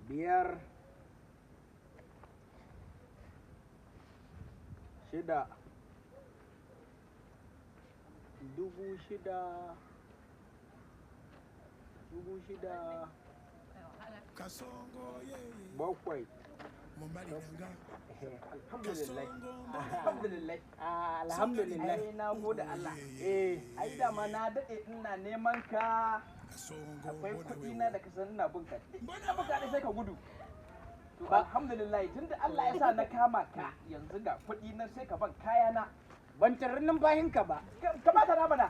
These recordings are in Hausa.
Biyar, shida, 6,000, 6,000, bakwai. Alhamdulillah. Alhamdulillah. Alhamdulillah. Ai na gode Allah. Eh. Ai dama na dade ina neman ka. Akwai kuɗi na da ka san ina bin ka. Ina bin ka sai ka gudu. To alhamdulillah, tunda Allah ya sa na kama ka, yanzu ga kuɗi nan, sai ka ban kaya na. Ban tarar numfashinka ba. Ka ba ta mana.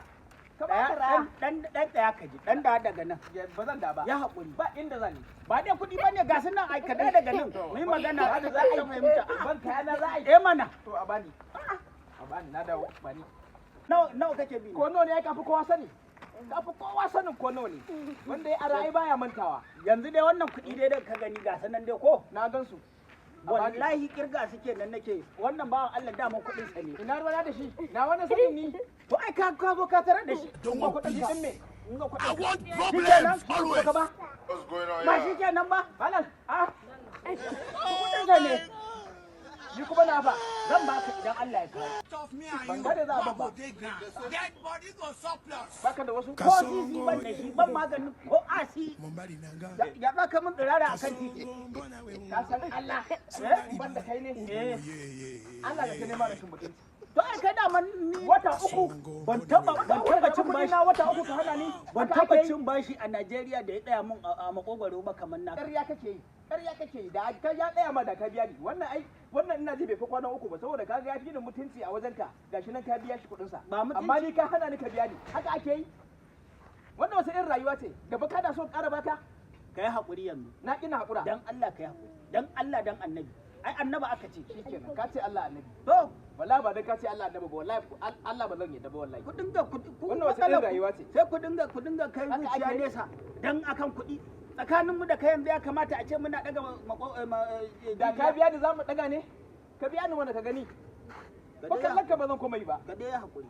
Ka ba ta. Dan dan dan, tsaya ka ji. Dan da daga nan. Ba zan da ba. Ya haƙuri. Ba inda zan yi. Ba dai kuɗi bane, ga su nan, ai ka da daga nan. Mu yi magana da za a yi fahimta. Ban kaya na za a yi. Eh mana. To a bani. A bani, na dawo, bani. Nawa nawa kake bi? Ko nawa ne? Ai kafi kowa sani. Kafi kowa sanin ko nawa ne. Wanda ya ara ai baya mantawa. Yanzu dai wannan kuɗi dai da ka gani, ga su nan dai ko? Na gan su. Wallahi kirga suke nan nake. Wannan bawan Allah daman kuɗin sa ne. Ina ruwana da shi? Na wani sanin ni. To ai ka zo ka tarar da shi. Don't In ga want kuɗin Shi ka. din me? In ga kuɗin I ka. want Shikenan? problems always. Ka ba? What's going on Ba here? shi kenan ba? Malam, ah, Kuɗin sa ne. Ni kuma na fa. Zan baka idan Allah ya kawo. Ban gane za a ban ba. Baka da wasu? Ko sisi ban da shi, ban maganin ko asi. Ya za ka mun tsirara akan titi? Ka san Allah. Eh? Ban da kai ne. Eh. Allah da ka nema rashin mutunci. To ai kai daman ni Wata 3. ban taba cin Kuɗi bashi na wata 3 ka hana ni. Ban Haka taba ake yi? cin bashi a Najeriya da ya tsaya mun a makogwaro ba kamar naka. Ƙarya kake yi. Ƙarya kake yi. Da ka ya tsaya ma da ka biya ni. Wannan ai wannan ina ji bai fi kwana 3 ba, saboda ka ga ya fi ni mutunci a wajenka. Gashi nan ka biya shi kuɗin sa. Ba mutunci. Amma ni ka hana ni ka biya ni. Haka ake yi? Wannan wasu irin rayuwa ce? Gaba kana so ƙara baka? Ka yi haƙuri yanzu. Na ƙi na haƙura. Dan Allah ka yi haƙuri. Dan Allah dan Annabi. Ai Annaba aka ce. Shikenan, ka ce Allah Annabi. To Wallahi ba dan ka ce Allah Annabi ba, wallahi Allah ba zan yadda ba wallahi. Ku dinga ku Wannan wace matsalar irin rayuwa ce? Sai ku dinga kai Haka zuciya ake yi? nesa dan akan kuɗi. Tsakanin mu da kai yanzu ya kamata a ce muna daga mako Da ka biya ni za mu ɗaga ne? Ka biya ni wanda ka gani. Ko kallon ka ba zan koma yi ba. Ka dai haƙuri.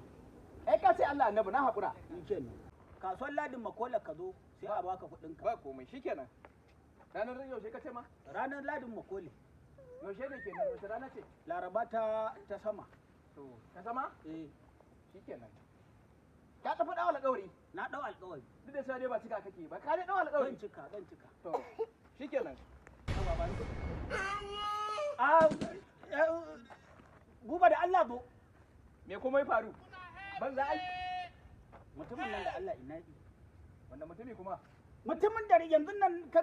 Ai ka ce Allah Annabi, na haƙura. Shikenan. Kasuwar Ladin Makola ka zo, sai a baka kuɗin ka. Ba komai, shikenan. Ranar yaushe ka ce ma? Ranar Ladin Makole. Yaushe ne kenan? Wace rana ce? Laraba ta sama. To, ta sama? Eh. Shikenan. Ka tafi dawo alƙawari. Na ɗau alƙawari. Duk da cewa dai ba cika kake ba. Ka dai dawo Zan alƙawari. cika, zan cika. To, shikenan. A Buba, da Allah zo. Me kuma ya faru? Ban za ai. Mutumin nan da Allah, ina yi. Wanda mutumi kuma? Mutumin da yanzu nan ka